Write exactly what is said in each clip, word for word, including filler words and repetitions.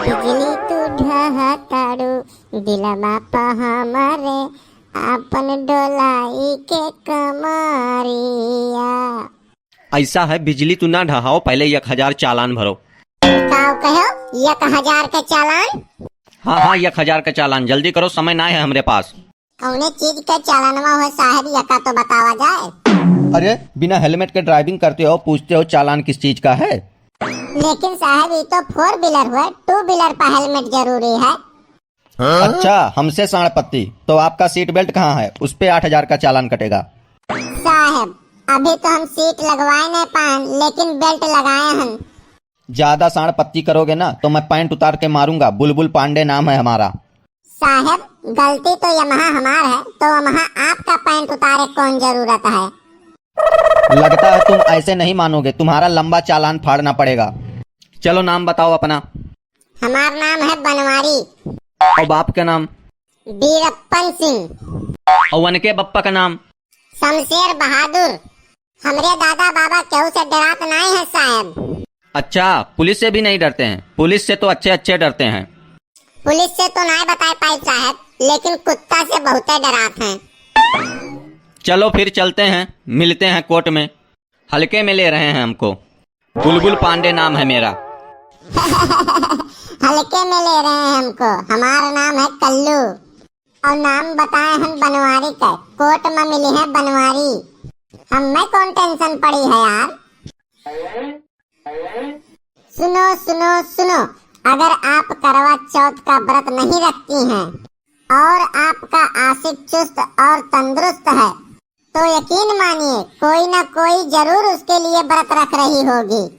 बिजली तू ढहा तारू दिलवा प हमरे, आपन डोलाई के कमरिया। ऐसा है, बिजली तू ना ढहाओ, पहले एक हजार चालान भरो। का कहो, एक हजार के चालान? हाँ, हाँ, एक हजार के चालान, जल्दी करो, समय ना है हमरे पास। कौने चीज के चालानवा हो साहब, यका तो बतावा जाए। अरे, बिना helmet के driving करते हो, पूछते हो चालान किस चीज का है? लेकिन साहब, ये तो four wheeler हुआ, two wheeler पर helmet जरूरी है। अच्छा, हमसे सांड़ पत्ती, तो आपका seat belt कहाँ है? उस पे आठ हजार का चालान कटेगा। साहब, अभी तो हम seat लगवाए नहीं पाए, लेकिन belt लगाए हैं। ज्यादा सांड़ पत्ती करोगे ना, तो मैं pant उतार के मारूंगा। बुलबुल पांडे नाम है हमारा। साहब, गलती तो यमहा हमार है, तो वमहा आपका pant उतारे कौन जरूरत है? लगता है तुम ऐसे नहीं मानोगे, तुम्हारा लंबा चालान फाड़ना पड़ेगा। चलो, नाम बताओ अपना। हमार नाम है बनवारी। और बाप का नाम? बीरप्पन सिंह। और उनके बप्पा का नाम? शमशेर बहादुर। हमरे दादा बाबा केहू से डरात नाई है साहब। अच्छा, पुलिस से भी नहीं डरते हैं? पुलिस से तो अच्छे अच्छे डरते हैं। पुलिस से तो नाई बताए पाई साहब, लेकिन कुत्ता से बहुते डरात हैं। चलो फिर चलते हैं, मिलते हैं कोर्ट में। हल्के में ले रहे हैं हमको। बुलबुल पांडे नाम है मेरा। हल्के में ले रहे हैं हमको, हमार नाम है कल्लू। और नाम बताए हम बनवारी का, कोर्ट में मिली है बनवारी। हमें कौन tension पड़ी है यार। सुनो, सुनो, सुनो, अगर आप करवा चौथ का व्रत नहीं रखती हैं और आपका आशिक चुस्त और तंदुरुस्त है, तो यकीन मानिए, कोई ना कोई जरूर उसके लिए व्रत रख रही होगी।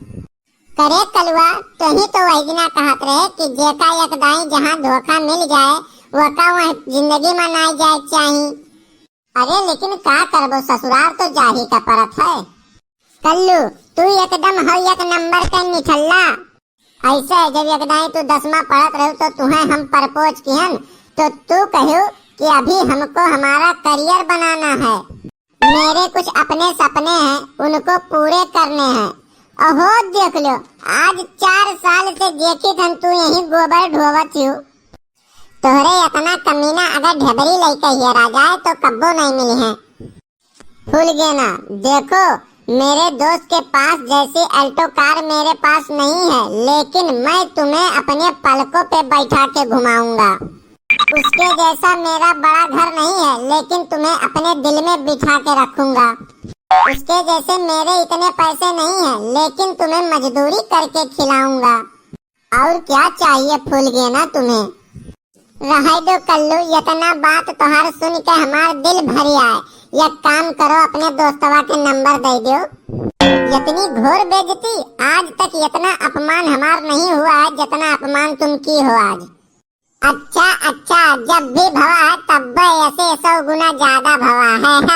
करे कलुआ, तोही तो वही दिना कहत रहे कि जेका एक दाई जहाँ धोखा मिल जाए, वका वह जिंदगी में नाई जाए चाही। अरे लेकिन का करबो, ससुराल तो जाही का परत है। कल्लू, तू एकदम हो एक नंबर का निठल्ला। ऐसे जब एक दाई तू दसवां पढ़त रहू तो तुहें हम propose किहन, तो तू कहू कि अभी हमको हमारा career बनाना है, मेरे कुछ अपने सपने हैं, उनको पूरे करने हैं। अहो देख लो, आज चार साल से देखित हन तू यहीं गोबर ढोवत हो। तोहरे इतना कमीना अगर ढेबरी लइके हेरा जाए तो कब्बो नहीं मिली है। फूलगेना, देखो, मेरे दोस्त के पास जैसी Alto car मेरे पास नहीं है, लेकिन मैं तुम्हें अपने पलकों पे बैठा के घुमाऊंगा। उसके जैसा मेरा बड़ा घर नहीं है, लेकिन तुम्हें अपने दिल में बिठा के रखूंगा। उसके जैसे मेरे इतने पैसे नहीं हैं, लेकिन तुम्हें मजदूरी करके खिलाऊंगा। और क्या चाहिए फूलगेना तुम्हें? रहे दो कल्लू, इतना बात तोहार सुन के हमार दिल भर आए। एक काम करो, अपने दोस्तवा के नंबर दे दो। इतनी घोर बेइज्जती, आज तक इतना अपमान हमार नहीं हुआ है जितना अपमान तुम की हो आज। अच्छा, अच्छा, जब भी भवा है तब ऐसे सौ गुना ज्यादा भवा है।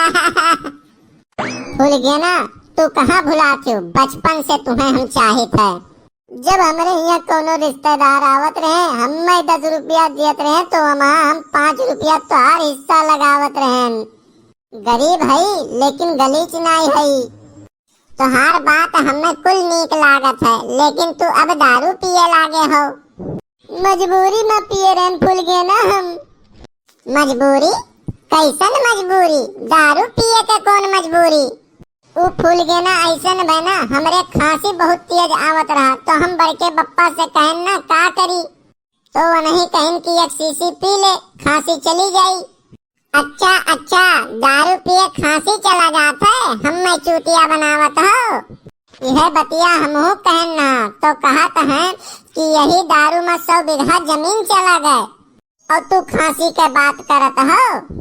फूलगेना, तू कहाँ भुलात हो? बचपन से तुम्हें हम चाहित है। जब हमरे हियाँ कौनो रिश्तेदार आवत रहे, हम्मे दस रुपया दियत रहे, तो वहाँ हम पाँच रुपया तोहार हिस्सा लगावत रहेन। गरीब हई, लेकिन गलीच नाई हई। तोहार बात हमें कुल नीक लागत है, लेकिन तू अब दारू पिए लागे हो। मजबूरी में पिए रहेन फूलगेना हम। मजबूरी? कैसन मजबूरी? दारू पिए के कौन मजबूरी? ऊ फूलगेना ऐसन भय ना, हमरे खांसी बहुत तेज आवत रहा, तो हम बड़के बप्पा से कहन ना, का करी? तो वनही कहन कि एक शीशी पी ले, खांसी चली जाई। अच्छा, अच्छा, दारू पिए खांसी चला जात है, हम्मे चूतिया बनावत हो? यह बतिया हमहू कहन ना, तो कहत हैं कि यही दारू में सौ बीघा जमीन चला गए, और तू खांसी के बात करत हो?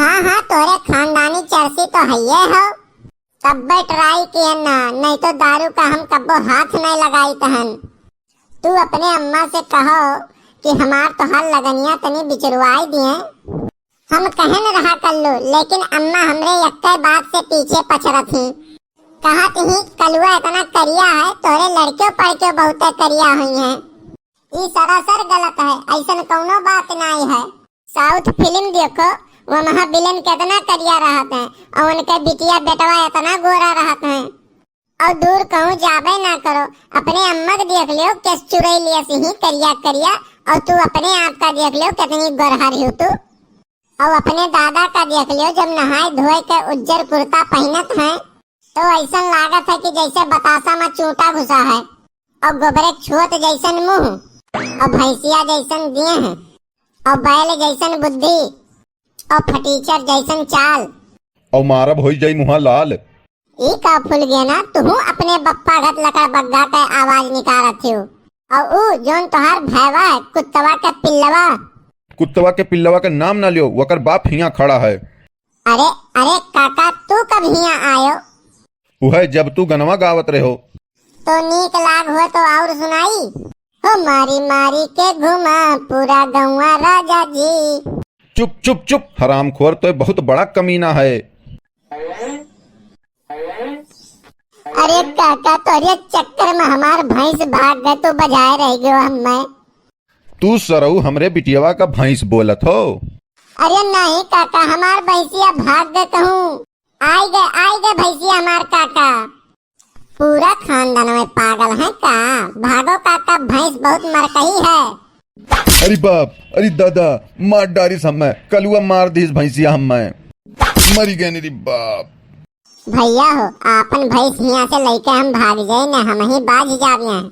हाँ, हाँ, तोरे खानदानी चरसी तो हइये हो। तब्बे try किए ना, नहीं तो दारू का हम कब्बो हाथ नहीं लगाइत हन। तू अपने अम्मा से कहो कि हमार तोहार लगनिया तनी बिचरवाई दिए। हम कहन रहा कल्लू, लेकिन अम्मा हमरे यक्के बात से पीछे पछरत ही। कहत ही, "कलुआ इतना करिया है, तोरे लड़कियों पड़कियों बहुते करिया हुई हैं।" ई सरासर गलत है, ऐसन कौनो बात नाई है। South film देखो, वहाँ villain कितना करिया रहत हैं और उनके बिटिया बेटवा इतना गोरा रहत हैं। और दूर कहूँ जाबे ना करो, अपने अम्मा के देख लियो, केस चुरई लियस ही करिया करिया, और तू अपने आप का देख लियो, कितनी गोरहर हो तू। और अपने दादा का देख लियो, जब नहाए धोए के उज्जर कुर्ता पहिनत हैं, तो ऐसन लागत है कि जैसे बतासा में चूंटा घुसा है, और गोबरे के छुअत जैसन मुंह, और भैंसिया जैसन देह, और बैल जैसन बुद्धि, और फटीचर जैसन चाल। और मारब होई जाई मुहा लाल। ई का फूल गया ना, तुहू अपने बप्पा घत लकड़ बग्गा के आवाज निकारत हो। और ऊ जोन तोहार भैवा है, कुत्तवा के पिल्लवा। कुत्तवा के पिल्लवा के नाम ना लियो, वकर बाप हिया खड़ा है। अरे, अरे काका, तू कब हिया आयो? उहे जब तू गनवा गावत रहो। तो नीक लाग हो तो और सुनाई। हो मारी मारी के घुमा पूरा गौवा राजा जी। चुप, चुप, चुप, हरामखोर, तोय बहुत बड़ा कमीना है। अरे काका, तोहरे चक्कर में हमार भैंस भाग गए, तू बजाए रह गयो हमें। तू सरऊ हमरे बिटियवा का भैंस बोलत हो? अरे नहीं काका, हमार भैंसिया भाग गए कहूँ। आई गए, आई गए भैंसिया हमार काका। पूरा खानदान में पागल है का? भागो काका, भैंस बहुत मरकही है। अरे बाप, अरे दादा, मार डारिस हमें, कलुआ मार दीस भैंसिया हमें। मरी गए रे बाप। भैया हो, आपन भैंस हियां से लेके हम भाग जाए न, हम ही बाज जाब यहाँ।